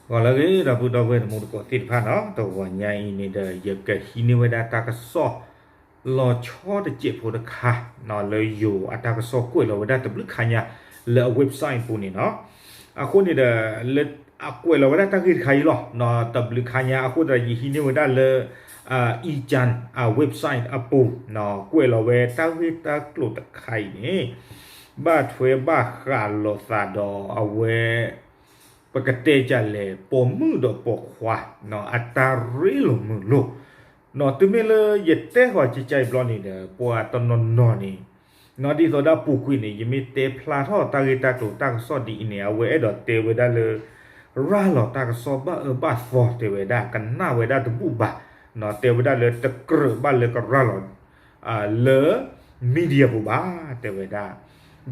ဂီၤလၢအဂ့ၤ ဒီပုၢ်ဒီဝဲၢ်တံၤသကိးသ့ၣ်တဖၣ်နီၤ, တဂီၤညါအံၤန့ၣ်ဒီး ယကဟံးန့ၢ်ဝဲဒၣ်တၢ်ကစီၣ် လီၤဆီတစဲးဖိတခါနီၤ, လၢယိၤအတၢ်ကစီၣ်ကွဲးလီၤဝဲဒၣ်တဘျုးခါညါ လၢအ website အပူၤန့ၣ်နီၤ. အဃိန့ၣ်ဒီး လၢအကွဲးလီၤဝဲဒၣ်တၢ်ဂ့ၢ်တခါအံၤလီၤ, တဘျုးခါညါအဃိသတးဒီး ယဟံးန့ၢ်ဝဲဒၣ်လၢ အံကၠၣ် အ website အပူၤ ကွဲးလီၤဝဲတၢ်ဂ့ၢ်တၢ်ကျိၤတခါအံၤန့ၣ် ဘၣ်ထွဲဘၣ်ဃးလိာ်သးဒီးအဝဲ ပကတဲကလဲၣ် ပိာ်မုၣ်ဒီးပိာ်ခွါ အတၢ်ရ့လိာ်မုာ်လိာ်, တုၤမ့ၢ်လၢယတဲဃီၤကကါအံၤဘျီန့ၣ်ဒီး ပှၤတနီၤနီၤန့ၣ် ဒ်သိးဒၣ်ပူၤကွံာ်န့ၣ် ယမ့ၢ်တဲဖျါထီၣ်တၢ်ဂ့ၢ်တၢ်ကျိၤတၢ်ကစီၣ်ဒ်အံၤန့ၣ် အဝဲအဲၣ်ဒိးတဲဝဲဒၣ်လၢ ရၤလီၤတၢ်ကစီၣ်ဘၣ်အၢဘၣ်သီတဲဝဲဒၣ် ကနၣ်ဝဲဒၣ်တဘူၣ်ဘၣ်, တဲဝဲဒၣ်လၢတကြၢးဘၣ်လၢကရၤလီၤ လၢ media ပူၤဘၣ် တဲဝဲဒၣ်,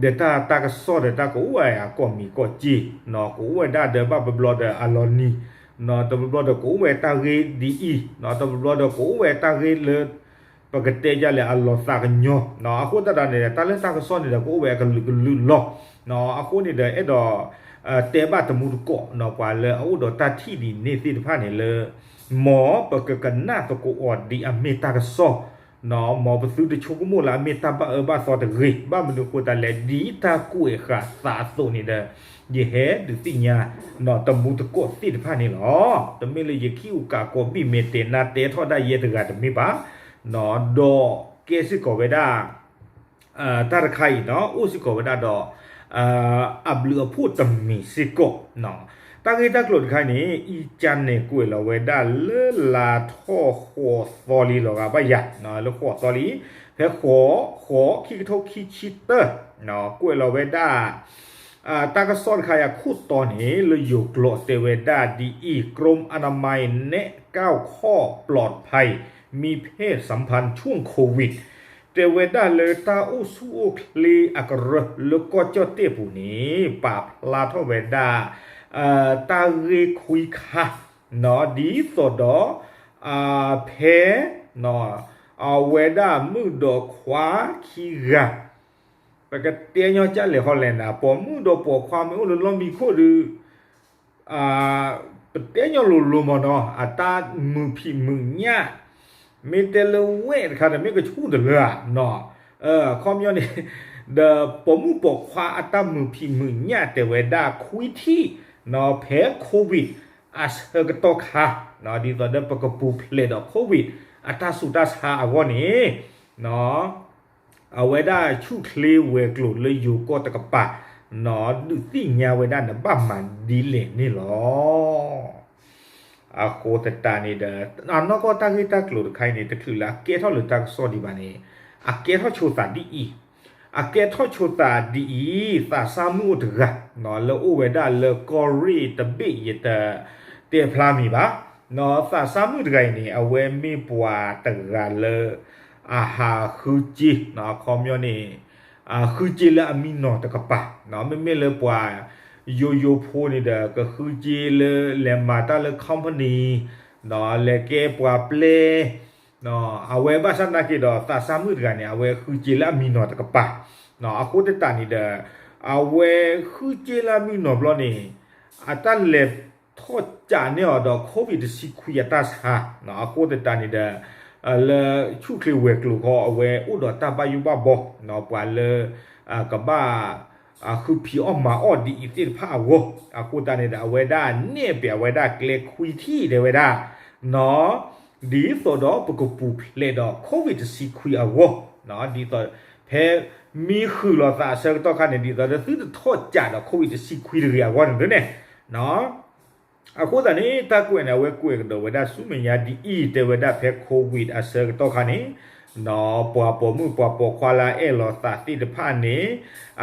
ဒီးတၢ်တၢ်ကစီၣ်ဒီးတၢ်ကအိၣ်ဝဲအကီၢ်မံၤကီၢ်က့ၢ်, ကအိၣ်ဝဲဒၣ်ဒီးဘၣ်ဘျီဘျီဒီးအလီၤနံၤ, တဘျီဘျီဒီးကအိၣ်ဝဲတၢ်ဂ့ၢ်ဒ်အံၤ, တဘျီဘျီဒီးကအိၣ်ဝဲတၢ်ဂ့ၢ်လၢ ပကတဲကလဲၣ်အလီၤသးကညီၤ, အဃိသတးဒီးန့ၣ် တၢ်လၢတၢ်ကစီၣ်န့ၣ်ဒီး ကအိၣ်ဝဲအကလုာ်ကလုာ်လီၤ. အဃိန့ၣ်ဒီး အဲၣ်ဒိး တဲဘၣ်တံၤသကိး ပှၤလၢအအိၣ်ဒီးတၢ်ထံၣ်ဒ်န့ၣ်သ့ၣ်တဖၣ်န့ၣ်လၢ မ်ပကကနၣ်သကိးအီၤဒ်အမ့ၢ်တၢ်ကစီၣ်, မ်ပသုတဆိကမိၣ်လၢအမ့ၢ်တၢ်ဘၣ်အၢဘၣ်သီတဂ့ၤ, ဘၣ်မနုၤအဃိသတးလဲၣ် ဒ်တၢ်ကွဲးဃာ်သးအသိးန့ၣ်ဒီး ယဟဲဒုးသ့ၣ်ညါ တံၤသကိးသ့ၣ်တဖၣ်န့ၣ်လီၤ. တမ့ၢ်လၢယခံအိၣ်ကးကိးဘံၣ်မဲာ်တဲာ်နါတဲထီၣ်ဒၣ်ယဲတဂၤတမ့ၢ်ဘၣ်, ဒီးကဲစ့ၢ်ကီးဝဲဒၣ် တၢ်တခါအံၤနီၤ အိၣ်စ့ၢ်ကီးဝဲဒၣ်ဒီး အဘျုးအဖှိၣ်တမံၤစ့ၢ်ကီး, တၢ်ဂ့ၢ်တၢ်ကျိၤတခါအံၤန့ၣ် အံကၠၣ်န့ၣ်ကွဲးလီၤဝဲဒၣ်လၢလါထီၣ်ဃိးသီလံ လီၤဂာ်ဘၣ်ယၤ လၢဃိးသီလံ, ဖဲဃိး ဃိး ခံကထိခံဆံတၢ ကွဲးလီၤဝဲဒၣ် တၢ်ကစီၣ်တခါအံၤအခိၣ်တီန့ၣ် လၢယိၤကျိာ်တဲဝဲဒၣ်ဒ်အံၤ, กรมอนามัยแนะเก้าข้อปลอดภัย มีเพศสัมพันธ์ช่วงโควิด တဲဝဲဒၣ်လၢတၢ်အိၣ်ဆူၣ်အိၣ်ချ့အကရၢလၢကီၢ်ကၠီၣ်တဲၣ်ပူၤန့ၣ် ပာ်ဖျါထီၣ်ဝဲဒၣ် တၢ်ဂ့ၢ်ခွံခါ ဒ်သိးဒီး ဖဲ အဝဲဒၣ်မုၣ်ဒီးခွါခံဂၤ ပကတဲညီကလဲၣ်ဃီလဲၣ်နၤ ပိာ်မုၣ်ဒီးပိာ်ခွါမ့ၢ်အိၣ်လၢလီၢ်မံခိၣ်ဒီး ပတဲညီလိၤလိၤမ့ၢ်နီၤ အတၢ်မုာ်ဖံးမုာ်ညၣ် မ့ၢ်တဲလၢဝဲၢ်တခါဒီး မ့ၢ်ကဆူၣ်တလၢဧါနီၤ ခီပညီန့ၣ် ဒီးပိာ်မုၣ်ပိာ်ခွါအတၢ်မုာ်ဖံးမုာ်ညၣ်တဲဝဲဒၣ်ခွံထံၣ် ဖဲ COVID အဆၢကတီၢ်ခါ ဒ်သိးဒီးပကပူၤဖျဲးဒီး COVID အတၢ်ဆူးတၢ်ဆါအဂီၢ်န့ၣ် အဝဲဒၣ်ဆူၣ်ချ့ဝဲၤကျိၤလၢယိၤကီၢ်တကပၤ ဒုးသ့ၣ်ညါဝဲဒၣ်န့ၣ် ဘၣ်မၤဒ်လဲၣ်န့ၣ်လီၤ. အဃိသတးန့ၣ်ဒီး အနီၢ်ကီၢ်တၢ်ဂ့ၢ်တၢ်ကျိၤတခါအံၤန့ၣ် တချုးလၢအကဲထီၣ်လၢတၢ်ကစီၣ်ဒံးဘၣ်န့ၣ် အကဲထီၣ်ဆိသးဒ်အံၤ, အကဲထီၣ်ဆိသးဒ်အံၤ သးစၢ်မုၣ်အိၣ်တဂၤ လၢအိၣ်ဝဲဒၣ်လၢကီၢ်ရ့ၣ်တဘ့ၣ် ယတတဲဖျါမံၤဘၣ် သးစၢ်မုၣ်တဂၤအံၤန့ၣ် အဝဲမ့ၢ်ပှၤတဂၤလၢ အဟးဃုစ့ အခီပညီန့ၣ် ဃုစ့လၢအမံနီၤတကပၤ မ့မ့ၢ်လၢပှၤယိယိဖိန့ၣ်ဒီး ကဃုစ့လၢလဲၤမၤတၢ်လၢ company လဲၤကဲပှၤပျဲ အဝဲဘၣ်ဆၣ်သနာ်က့ဒီး သးစၢ်မုၣ်တဂၤန့ၣ် အဝဲဃုစ့လၢအမံနီၤတကပၤ အဃိသတးန့ၣ်ဒီး အဝဲဃုစ့လၢအမံနီၤဘျီန့ၣ် အတၢ်လဲၤထီၣ်ကးန့ၢ်အီၤဒီး COVID တဆံခွံအတၢ်ဆါ အဃိသတးန့ၣ်ဒီး လၢဆူၣ်ချ့ဝဲၤကျိၤခီ အဝဲအိၣ်ဒီးတၢ်ဘၣ်ယိၣ်ဘၣ်ဘီ ပှၤလၢ ကဘၣ် ဃုဖံးအီၣ်မၤအီၣ်ဒ်အံၤသ့ၣ်တဖၣ်အဂီၢ် အဃိသတးန့ၣ်ဒီး အဝဲဒၣ်နဲၣ်ပျးဝဲဒၣ်ကျဲခွံထံၣ်တဲဝဲဒၣ် ဒ်သိးဒီးပကပူၤဖျဲးဒီး COVID တဆံခွံအဂီၢ် ဒ်သိး ဖဲမံဃုာ်လီၤသးအဆၢကတီၢ်ခါန့ၣ် ဒ်သိးဒီးသုတထီၣ်ကးဒီး COVID တဆံခွံတဂ့ၤအဂီၢ်န့ၣ်န့ၣ် အဃိသတးန့ၣ် တၢ်ကွဲးန့ၣ် အဝဲကွဲးကဒီးဝဲဒၣ်ဆူမဲာ်ညါဒ်အံၤ တဲဝဲဒၣ်ဖဲ COVID အဆၢကတီၢ်ခါန့ၣ် ပှၤပိာ်မုၣ်ပှၤပိာ်ခွါလၢအအဲၣ်လီၤသးသ့ၣ်တဖၣ်န့ၣ်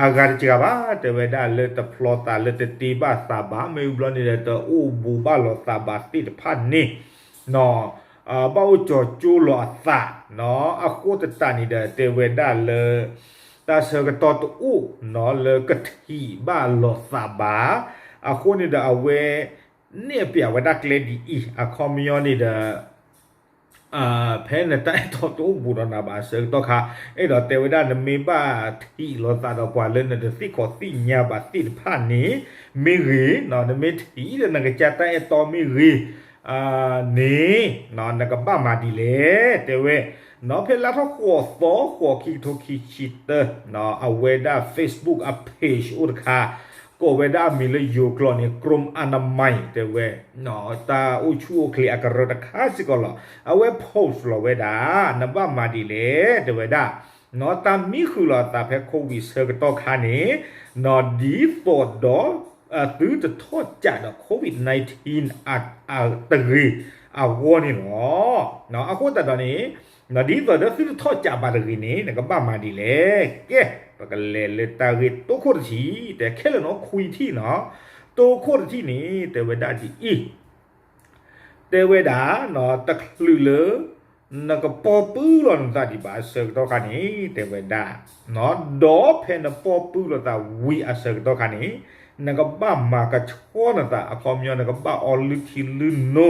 အဂၤတစှၤဘၣ် တဲဝဲဒၣ်လၢတဖျီသးလၢတတ့ဘၣ်သးဘၣ် မ့ၢ်ဘျီန့ၣ်ဒီး တအိၣ်ဘူးဘၣ်လီၤသးဘၣ်သ့ၣ်တဖၣ်န့ၣ် ဘၣ်အိၣ်ကၠီၤကၠိလီၤအသး အဃိသတးန့ၣ်ဒီး တဲဝဲဒၣ်လၢ တၢ်ဆၢကတီၢ်တအိၣ် လၢကထံၣ်ဘၣ်လီၤသးဘၣ် အဃိန့ၣ်ဒီးအဝဲ နဲၣ်ပျးဝဲဒၣ်ကျဲဒ်အံၤ အခီပညီန့ၣ်ဒီး ဖဲနတၢ်အဲၣ်တီတအိၣ်ဘူးဒီးနၤဘၣ်အဆၢကတီၢ်ခါ, အဲၣ်ဒိးတဲဝဲဒၣ် နမ့ၢ်ဘၣ်ထံၣ်လိာ်သးဒီးပှၤလၢနတသ့ၣ်ခီၣ်သ့ၣ်ညါဘၣ်သ့ၣ်တဖၣ်န့ၣ် မ့ၢ်ဂ့ၤ, နမ့ၢ်ထံၣ်ဒီးနကစၢ်တၢ်အဲၣ်တီမ့ၢ်ဂ့ၤ န့ၣ် နကဘၣ်မၤဒ်လဲၣ် တဲဝဲ, နီၢ်ဖဲလါထီၣ်ဃိးသီ ဃိး ခံကထိခံဆံတၢ အဝဲဒၣ် Facebook အ page အိၣ်တခါ, ကိးဝဲဒၣ်အမံၤလၢယိၤကျိာ်န့ၣ် ကရူၣ်အနမံၤ တဲဝဲ, တၢ်အိၣ်ဆူၣ်အိၣ်ချ့အကရၢတခါစ့ၢ်ကီးလီၤ. အဝဲ post လီၤဝဲဒၣ် နဘၣ်မၤဒ်လဲၣ် တဲဝဲဒၣ်, နီၢ်တၢ်မံဃုာ်လီၤသးဖဲ COVID ဆၢကတီၢ်ခါန့ၣ်, နီၢ်ဒ်သိးဒီး သုတထီၣ်ကးဒီး COVID nineteen တဂ့ၤအဂီၢ်န့ၣ်လီၤ. အဃိသတးဒီးန့ၣ် ဒ်သိးဒီးသုတထီၣ်ကးဘၣ်တဂ့ၤန့ၣ် နကဘၣ်မၤဒ်လဲၣ်. ကဲ, ပကလဲၤလၢတၢ်ဂ့ၢ်တိခိၣ်တထံၣ်, တဲခဲလၢာ်နီၢ်ခွံထံၣ်နီၤ, တိခိၣ်တထံၣ်န့ၣ် တဲဝဲဒၣ်ဒ်အံၤ, တဲဝဲဒၣ် တချုးလၢ နကပီၢ်ပုၢ်လီၤနသးဒံးဘၣ်အဆၢကတီၢ်ခါန့ၣ် တဲဝဲဒၣ်, ဒီးဖဲနပီၢ်ပုၢ်လီၤသးဝံၤအဆၢကတီၢ်ခါန့ၣ် နကဘၣ်မၤကဆှီနသး အခီပညီ နကဘၣ်အီလုၢ်ထံလုၢ်နိ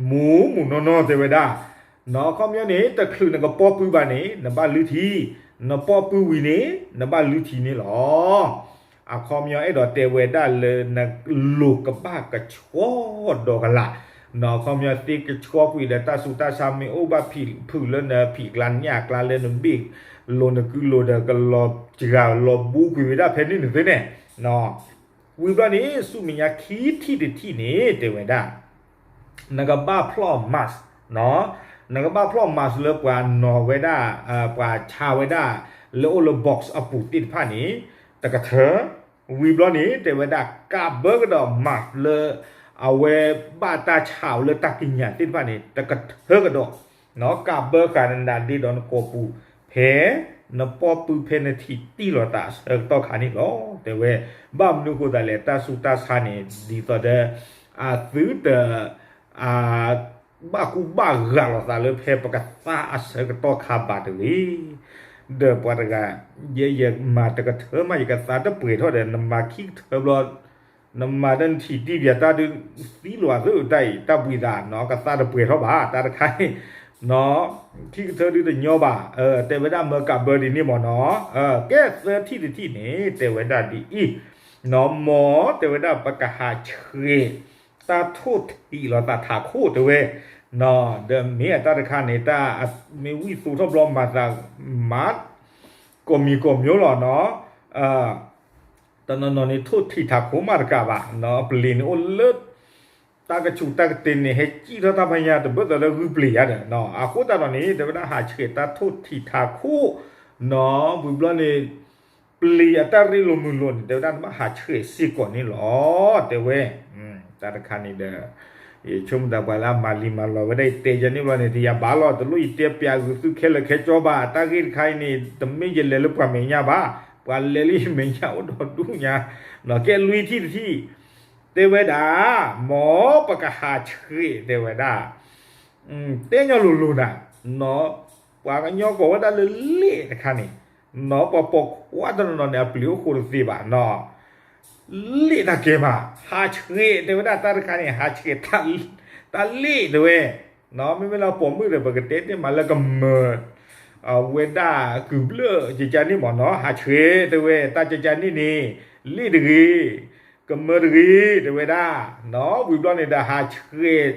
မူးမူးနီၢ်နီၢ် တဲဝဲဒၣ်, အခီပညီန့ၣ် တချုးနကပီၢ်ပုၢ်ဘၣ်န့ၣ် နဘၣ်လုၢ်ထံ, နပီၢ်ပုၢ်ဝံၤန့ၣ် နဘၣ်လုၢ်ထံန့ၣ်လီၤ. အခီပညီအဲၣ်ဒိးတဲဝဲဒၣ်လၢနလိၤကဘၣ်ကဆှီဒီးကလာ်, အခီပညီသ့ကဆှီကွံာ်ဒီးတၢ်ဆူးတၢ်ဆါမ့ၢ်အိၣ်ဘၣ်ဖုၣ်လၢနဖံးကျါညၣ်ကျါလၢနဘ့ၣ်လိၤနကုလိၤဒီး ကလီၤစှၤလီၤဘူးကွံာ်ဝဲဒၣ်ဖဲန့ၣ်န့ၣ်သ့န့ၣ်, ဝံၤဘျီန့ၣ် ဆူမဲာ်ညါခံထံၣ်တထံၣ်န့ၣ် တဲဝဲဒၣ် နကဘၣ်ဖျီၣ် mask, နကဘၣ်ဖျီၣ် mask လၢပှၤနီၤဝဲဒၣ်, ပှၤဆါဝဲဒၣ် လၢအိၣ်လၢ box အပူၤသ့ၣ်တဖၣ်န့ၣ် တကထၢ, ဝံၤဘျီန့ၣ် တဲဝဲဒၣ် ကးဘၢကဒီး mask လၢ အဝဲဘၣ်တၢ်ဆါအီၤလၢတၢ်ကံးညာ်သ့ၣ်တဖၣ်န့ၣ် တကထၢကဒီး, ကးဘၢဃာ်နဒၣ်ဒ့ဒီးနကိာ်ပူၤ ဖဲနပီၢ်ပုၢ်ဖဲနထံၣ်တံၢ်လီၤသးအဆၢကတီၢ်ခါန့ၣ်လီၤ. တဲဝဲ ဘၣ်မနုၤဃိသးလဲၣ် တၢ်ဆူးတၢ်ဆါန့ၣ် ဒ်သိးဒီး အသုတ ဘၣ်ကူဘၣ်ဂာ်လိာ်သးလၢဖဲပကသါအဆၢကတီၢ်ခါဘၣ်တဂ့ၤ, ဒီးပှၤတဂၤ ယဲယမၤတကထၢမး ယကသါတပှဲၤထီၣ်ဒီး နမၤခံကထၢဘျီ နမၤဒီးနထံၣ်တံၢ်ပၠးတၢ်ဒုးသံလီၤသၢတၢ်အံၤ တၢ်ဘှံးသးနီၤ ကသါတပှဲၤထီၣ်ဘၣ် တၢ်တခါန့ၣ် ခံကထၢဒုးတညီဘၣ်, တဲဝဲဒၣ်မၢကးဘၢဒ်န့ၣ်မ့ၢ်နီၤ, ကဲသၢထံၣ်တထံၣ်န့ၣ် တဲဝဲဒၣ်ဒ်အံၤ, နီၤ မ်တဲဝဲဒၣ်ပကဟးဆှဲး တၢ်ထိၣ်ထံၣ်လိာ်သးထးခိၣ်တဲဝဲ, ဒီးမ့ၢ်အတၢ်တခါန့ၣ် တၢ်မ့ၢ်ဝံၣ်သူထီၣ်ဘျီမၤသး မၤ ကိးမံၤကိးမံၤလီၤနီၤ, တနီၤနီၤန့ၣ် ထိၣ်ထံၣ်ထးခိၣ်မးတကးဘၣ်, ပျ့ၤန့ၣ်အိၣ်လၢ တၢ်ကဆူးတၢ်ကတ့ၤန့ၣ် ဟဲစံၣ်ထီၣ်တၢ်ဖဲညါတဘၢၣ်သးလၢဂုၢ်ပျ့ၤယါဒီးနီၤ, အဃိသတးဒီးန့ၣ် တဲဝဲဒၣ်ဟးဆှဲးတၢ်ထိၣ်ထံၣ်ထးခိၣ်, နီၤ ဝံၤဘျီန့ၣ် ပျ့ၤအတၢ်ရ့လိာ်မုာ်လိာ်န့ၣ် တဲဝဲဒၣ်နဘၣ်ဟးဆှဲးစ့ၢ်ကီးန့ၣ်လီၤ, တဲဝဲ, တၢ်တခါန့ၣ်ဒီး ယဆိကမိၣ်သးပှၤလၢအမၤလံၤမၤလီၤဝဲဒၣ် ယတဲယၤန့ၣ်ဘျီန့ၣ် တယၤဘၣ်လီၤ, တလိၣ်ယတဲပၠးဂုာ်သုခဲလၢာ်ခဲဆ့ဘၣ်, တၢ်ဂ့ၢ်တခါအံၤန့ၣ် တမ့ၢ်ယလဲၤလၢပှၤမဲာ်ညါဘၣ်, ပှၤလဲၤလၢယမဲာ်ညါအိၣ်ဒီးဒူၣ်ညါ, ကဲလွံၢ်ထံၣ်တထံၣ်, တဲဝဲဒၣ်, မ်ပကဟးဆှဲးတဲဝဲဒၣ် တဲညီလိၤလိၤနၤ, နီၤ ပှၤကညီကိးဝဲဒၣ်လၢလ့ၣ်တခါန့ၣ်, နီၤ ပှၤပိာ်ခွါတနီၤနီၤန့ၣ် အပျ့ၤအိၣ်ဃိတသ့ဘၣ်နီၤ, လ့ၣ်တၢ်ကဲမး ဟးဆှဲးတဲဝဲဒၣ်တၢ်တခါန့ၣ် ဟးဆှဲး တၢ်လ့ၣ်တဲဝဲ, မ့မ့ၢ်လၢပိာ်မုၣ်ဒီး ပကတဲတ့ၢ်မးလၢကမၢၤ အဝဲဒၣ်ကုၢ်ဘျၢၣ်ကကန့ၣ်မ့ၢ်နီၤ ဟးဆှဲးတဲဝဲ တၢ်ကကန့ၣ်န့ၣ် လ့ၣ်တဂ့ၤ ကမၢၤတဂ့ၤ တဲဝဲဒၣ်, နီၤ ဝံၤဘျီန့ၣ်ဒီးဟးဆှဲး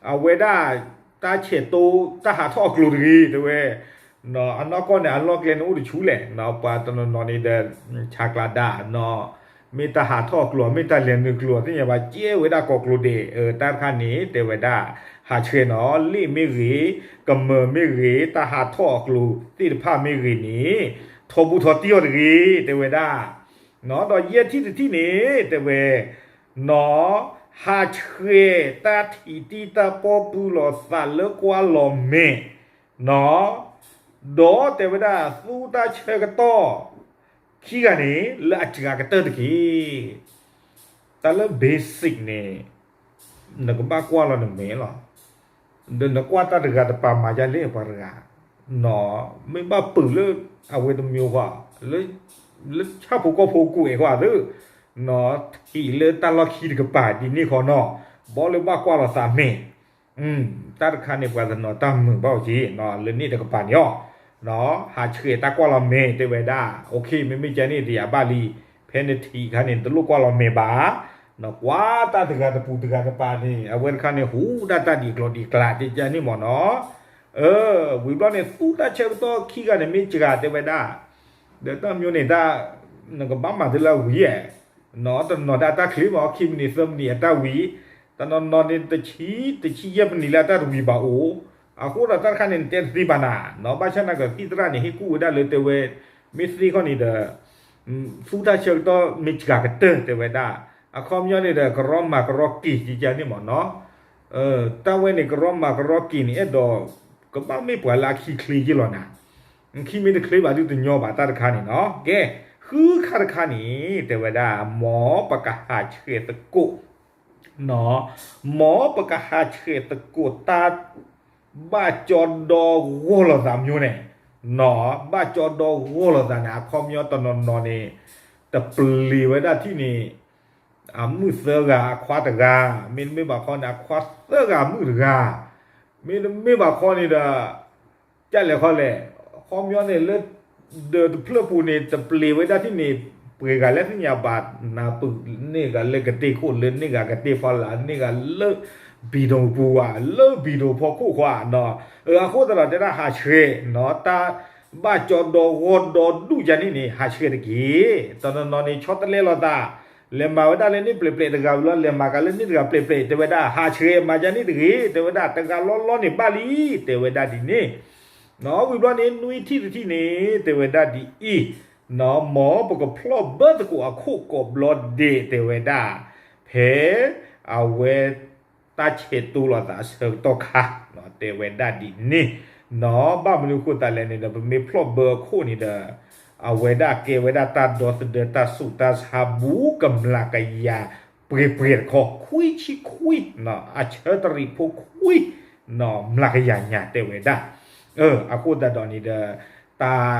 အဝဲဒၣ် တၢ်ဆဲးတိ တၢ်ဟးထီၣ်အကျိၤတဂ့ၤ တဲဝဲ, အနီၢ်ကီၢ်န့ၣ် အလီၢ်ကျဲန့ၣ်အိၣ်တဆူလဲၣ်, ပှၤတနီၤနီၤန့ၣ်ဒီး ဆးကျးဒါ နီၤ မ့ၢ်တၢ်ဟးထီၣ်အကျိၤ မ့ၢ်တၢ်လဲၤနုာ်ကျိၤ သ့ၣ်ညါဘၣ် ကဲဝဲဒၣ်ကိးကျိၤဒဲး, တၢ်တခါန့ၣ် တဲဝဲဒၣ် ဟးဆှဲးနီၤ လ့ၣ်မ့ၢ်ဂ့ၤ ကမၢၤမ့ၢ်ဂ့ၤ တၢ်ဟးထီၣ်အကျိၤသ့ၣ်တဖၣ်မ့ၢ်ဂ့ၤန့ၣ် ထီဘိထီတံၢ်အီၤတဂ့ၤ တဲဝဲဒၣ်, နီၤ ဒီးယဲၢ်ထံၣ်တထံၣ်န့ၣ် တဲဝဲ နီၤ ဟးဆှဲးတၢ်ထံၣ်တံၢ်တၢ်ပီၢ်ပုၢ်လိာ်သးလၢကွၢ်လီၤမဲာ်, နီၤ ဒီးတဲဝဲဒၣ်သူတၢ်ဆၢကတီၢ် ခံဂၤန့ၣ် လၢအစှၤကတၢၢ်တက့ၢ်. တၢ်လၢ basic န့ၣ် နကဘၣ်ကွၢ်လီၤနမဲာ်လီၤ. ဒီးနကွၢ်တၢ်တဂၤတပာ်မၤယါလဲၣ်ပှၤတဂၤ, နီၤ မ့ၢ်ဘၣ်ပုာ်လၢ အဝဲတမံၤဃီ လၢ လၢဆၣ်ဖိကီၢ်ဖိကွဲးဃီသ့ၣ်, နီၤ ထံၣ်လၢတၢ်လီၢ်ခံတကပၤဒ်န့ၣ်ဃီနီၤ, ဘီလၢဘၣ်ကွၢ်လီၤသးမဲာ်, တၢ်တခါန့ၣ် ပှၤတနီၤတၢ်မုာ်ဘၣ်အီၤက့ၤ လၢန့ၣ်တကပၤန့ၣ်အီၤ, ဟးဆှဲးတၢ်ကွၢ်လီၤမဲာ်တဲဝဲဒၣ်, အိၣ်ခ့ မ့မ့ၢ်ကဲန့ၣ် တယာ်ဘၣ်လံ, ဖဲနထံၣ်အခါန့ၣ် နတလိၣ်ကွၢ်လီၤမဲာ်ဘၣ်, ကွၢ်တၢ်တဂၤတပူၤတဂၤတပၤန့ၣ် အဝဲတခါန့ၣ် ဟူဒၣ်တၢ်ဒံးကျိၤဒံးကျါ တဲကန့ၣ်မ့ၢ်နီၤ, ဝံၤဘျီန့ၣ် သူတၢ်ဆၢကတီၢ်ခံဂၤန့ၣ် မ့ၢ်စှၤတဲဝဲဒၣ်, ဒီးတၢ်မံၤန့ၣ် တၢ် နကဘၣ်မၤတလၢအဝံၤဧါ, နီတနီၤဒၣ်တၢ်ချ့မး ခံမံးနံးသၢမံးနံးအတၢ်ဝံၤ, တနီၤနီၤန့ၣ် တဆံ တဆံယဲၢ်မံးနံးလၢအတၢ်တဝံၤဘၣ်အိၣ်, အဃိဒီးတၢ်တခါန့ၣ် နတဲတသ့ဘၣ်နၤ, နီဘၣ်ဆၣ်နာ်က့သံၣ်သရၣ်န့ၣ် ဟ့ၣ်ကူၣ်ဝဲဒၣ်လၢတဲဝဲ, မ့ၢ်သ့ခီန့ၣ်ဒီး သူတၢ်ဆၢကတီၢ်မ့ၢ်စှၤကတၢၢ်တဲဝဲဒၣ်, အခီပညီန့ၣ်ဒီး ကရီမၤကရီက့ၤကကန့ၣ်မ့ၢ်နီၤ, တၢ်ဝဲန့ၣ် ကရီမၤကရီက့ၤန့ၣ် အဲၣ်ဒိး ကဘၣ်မ့ၢ်ပှၤလၢအခံချ့က့ၤလီၤနၤ, နခံမ့ၢ်တချ့ဘၣ်ဒုတညီဘၣ်တၢ်တခါန့ၣ်နီၤ, ကဲ, ဃုခါတခါန့ၣ် တဲဝဲဒၣ် မ်ပကဟးဆှဲးသကိး မ်ပကဟးဆှဲးသကိးတၢ် ဘၣ်ကၠီဒီဂီၢ်လိာ်သးမ့ၢ်န့ၣ်, နီၤ ဘၣ်ကၠီဒီဂီၢ်လိာ်သးန့ၣ် အခီပညီတနီၤနီၤန့ၣ် တပျ့ၤဝဲဒၣ်ထံၣ်န့ၣ် အမုၣ်သၢဂၤအခွါတဂၤ, မ့တမ့ၢ်ဘၣ်ခီန့ၣ် အခွါသၢဂၤအမုၣ်တဂၤ, မ့တမ့ၢ်ဘၣ်ခီန့ၣ်ဒီး ကၢ်လဲၣ်ခီလဲၣ်, အခီပညီန့ၣ်လၢ ဒီးတဖျၢၣ်ပူၤန့ၣ် တပျ့ၤဝဲဒၣ်ထံၣ်န့ၣ် ပှဲၤဂၤလၢသ့ၣ်ညါဘၣ်နၢ်ပၢၢ် န့ၢ်ဂၤလၢကတ့ၢ်ခိၣ် လၢန့ၢ်ဂၤကတ့ၢ်ဖီလာ် န့ၢ်ဂၤလၢ ဘံၣ်ဒိၣ်ပူၤဝဲ လၢဘံၣ်ဒိၣ်ဖီခိၣ်ခွါနီၤ, အဃိသတးဒီးတဲဒၣ်ဟးဆှဲးနီၤ တၢ်ဘၣ်ကၠီဒီဂီၢ်ဒီဒူၣ်ယါန့ၣ်န့ၣ် ဟးဆှဲးတက့ၢ်. တနီၤနီၤန့ၣ် ဆီတလဲလိာ်သး လဲၤမၤဝဲဒၣ်လၢန့ၣ်ပျဲၣ်ပျဲၣ်တဂၤဝံၤလီၤ လဲၤမၤကၤလၢန့ၣ်တဂၤပျဲၣ်ပျဲၣ် တဲဝဲဒၣ် ဟးဆှဲးမၤယါန့ၣ်တဂ့ၤ တဲဝဲဒၣ် တဂၤလီၤလီၤန့ၣ်ဘၣ်လံ တဲဝဲဒၣ်ဒ်န့ၣ် နီၤ ဝံၤဘျီန့ၣ် နွံထံၣ်တထံၣ်န့ၣ် တဲဝဲဒၣ်ဒ်အံၤ, နီၤ မ်ပကဖျီၣ်ဘၢသကိးအခိၣ်ကိးဘျီဒဲး တဲဝဲဒၣ်, ဖဲအဝဲ တၢ်ဆဲးတိလိာ်သးအဆၢကတီၢ်ခါ တဲဝဲဒၣ်ဒ်န့ၣ်, နီၤ ဘၣ်မနုၤဃိသတးလဲၣ်န့ၣ်ဒီး ပမ့ၢ်ဖျီၣ်ဘၢအခိၣ်န့ၣ်ဒီး အဝဲဒၣ်ကဲဝဲဒၣ်တၢ်ဒီသဒၢတၢ်ဆူးတၢ်ဆါ ဘူးကမျးကယၤ ပှဲၤပှဲၤတခီ ခွံဆံခွံ, အဆၢတရံးဖိခွံ, နီၤ မျးကယၤညါ တဲဝဲဒၣ်, အဃိသတးဒီးန့ၣ်ဒီး တၢ်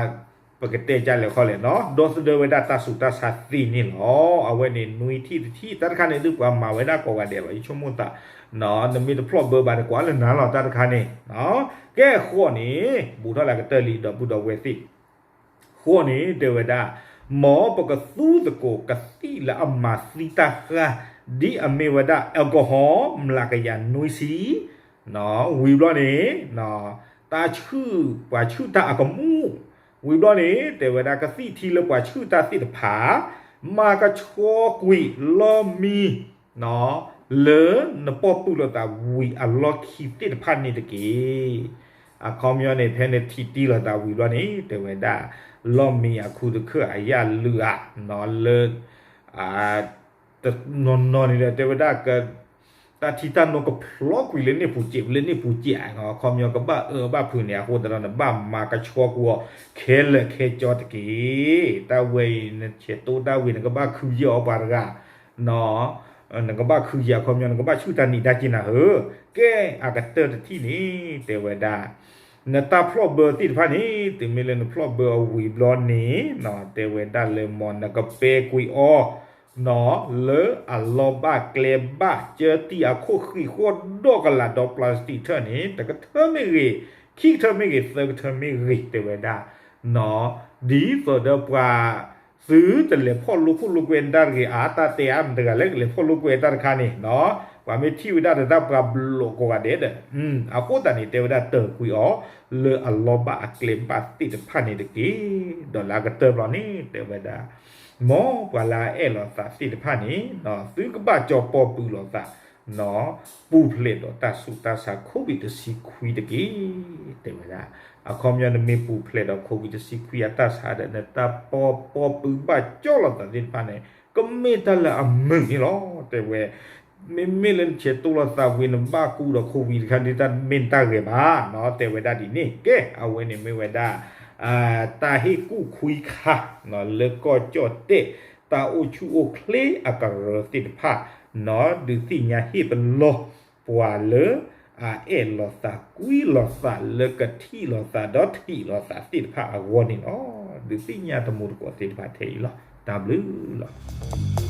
ပကတဲကၢ်လဲၣ်ခီလဲၣ်နီၤ ဒီသဒၢဝဲဒၣ်တၢ်ဆူးတၢ်ဆါသ့န့ၣ်လီၤ. အဝဲန့ၣ်နွံထံၣ်တထံၣ် တၢ်တခါန့ၣ်ဒုးပှၤမၤဝဲဒၣ်ကိးဂၤဒဲးလီၤ ယဆိကမိၣ်သး, နမ့ၢ်တဖျီၣ်ဘၢဘၣ်တကွၢ်လၢနၤလီၤ တၢ်တခါန့ၣ်, ကဲဃိးန့ၣ် ဘူးထီၣ်လၢကတၢၢ်လံ ဒီပုၢ်ဒီဝဲၢ်သ့ၣ် ဃိးန့ၣ် တဲဝဲဒၣ်, မ်ပကသူသကိးကသံၣ်လၢအမၤသံတၢ်ဃၢ် ဒ်အမ့ၢ်ဝဲဒၣ် alcohol မျးကယၤနွံဆံ, ဝံၤဘျီန့ၣ် တၢ်ဆူး ပှၤဆူးတၢ်အကမူၣ်, ဝံၤဘျီန့ၣ် တဲဝဲဒၣ်ကသံၣ်ထံလၢပှၤဆူးတၢ်သ့ၣ်တဖၣ် မၤကဆှီကွံာ်လီၢ်မံ လၢနပီၢ်ပုၢ်လိာ်သးဝံၤအလီၢ်ခံသ့ၣ်တဖၣ်န့ၣ်တက့ၢ်. အခီပညီန့ၣ် ဖဲနထံၣ်တံၢ်လိာ်သးဝံၤဘျီန့ၣ် တဲဝဲဒၣ် လီၢ်မံအခူတခၢၣ်အယၣ်လုၢ်ဧါ လၢ တနီၤနီၤန့ၣ်ဒီး တဲဝဲဒၣ် တၢ်ထံတၢ်နိကဖျီကွံာ်လၢန့ၣ်ပူၤစဲး လၢန့ၣ်ပူၤစဲး အခီပညီကဘၣ်အၢဘၣ်ဖုးန့ၣ် အဃိသတးဒီး နဘၣ်မၤကဆှီကွံာ်အီၤ ခဲလၢာ်ခဲဆ့တက့ၢ်. တၢ်ဝဲအံၤ နဆဲးတိတၢ်ဝံၤ နကဘၣ်ခုယဲၢ်အီၤပှၤတဂၤ နကဘၣ်ခုယဲၢ် အခီပညီ နကဘၣ်ဆူၣ်တၢ်နံၣ်တၢ်က့ၤနၤဧၢ. ကဲ အကတၢၢ်တထံၣ်န့ၣ် တဲဝဲဒၣ် နတၢ်ဖျီၣ်ဘၢသ့ၣ်တဖၣ်န့ၣ် တုၤမ့ၢ်လၢနဖျီၣ်ဘၢအဝံၤဘျီန့ၣ် တဲဝဲဒၣ်လၢ မ်နကပဲကွံာ်အီၤ လၢအလီၢ်ဘၣ်ကျဲဘၣ် ကၢတံၢ်အခိၣ်ဃံးဃီၣ်ဒီးကလးဒီး plastic ထၢၣ်န့ၣ် တကထၢမ့ၢ်ဂ့ၤ, ခံကထၢမ့ၢ်ဂ့ၤ, သၢကထၢမ့ၢ်ဂ့ၤ တဲဝဲဒၣ် ဒ်သိးဒီးပှၤ သုတလဲၤဖီၣ်လိာ်ခိၣ်လိာ်ကွဲတၢ်တဂ့ၤ အါတၢ်တဲအါမတၤတဂၤလၢကလဲၤဖီၣ်လိာ်ကွဲတၢ်တခါန့ၣ် ပှၤမ့ၢ်ထံၣ်ဝဲဒၣ်ဒီးတၢ်ပှၤဘျီးကိးဂၤဒဲးဒီး အဃိသတးန့ၣ် တဲဝဲဒၣ်တၢၢ်ကွံာ်အီၤ လၢအလီၢ်ဘၣ်အကျဲဘၣ်သ့ၣ်တဖၣ်န့ၣ်တက့ၢ်. ဒီးလၢအကတၢၢ်ဘျီန့ၣ် တဲဝဲဒၣ် မ်ပှၤလၢအအဲၣ်လိာ်သးသ့ၣ်တဖၣ်န့ၣ် သုကဘၣ်ကၠီပီၢ်ပုၢ်လိာ်သး ပူၤဖျဲးဒီးတၢ်ဆူးတၢ်ဆါ ခိဝံးတဆံခွံတက့ၢ် တဲဝဲဒၣ်. အခီပညီ နမ့ၢ်ပူၤဖျဲးဒီး ခိဝံးတဆံခွံအတၢ်ဆါဒီး နတၢ်ပီၢ်ပီၢ်ပုၢ်ဘၣ်ကၠီလိာ်သးသ့ၣ်တဖၣ်န့ၣ် ကမ့ၢ်တၢ်လၢအမုာ်န့ၣ်လီၤ တဲဝဲ. မ့မ့ၢ်လၢနဆဲးတိလိာ်သးဝံၤ နဘၣ်ကူဒီး ခိဝံး တခါဒ်တၢ်မ့ၢ်တၢ်ဂဲၤဘၣ် တဲဝဲဒၣ်ဒ်န့ၣ် ကဲ အဝဲန့ၣ်မ့ၢ်ဝဲဒၣ် တၢ်ဟ့ၣ်ကူၣ်ခွံခါ လၢကီၢ်ကၠီၣ်တဲၣ် တၢ်အိၣ်ဆူၣ်အိၣ်ချ့အကရၢသ့ၣ်တဖၣ် ဒုးသ့ၣ်ညါဟ့ၣ်ပလီၢ် ပှၤလၢအအဲၣ်လိာ်သးကွံလိာ်သး လၢကထံၣ်လိာ်သးဒီးထံၣ်လိာ်သးသ့ၣ်တဖၣ်အဂီၢ်န့ၣ်လီၤ. ဒုးသ့ၣ်ညါတမူတကိးသ့ၣ်တဖၣ်ထဲအံၤလီၤ. တၢ်ဘျုးလီၤ.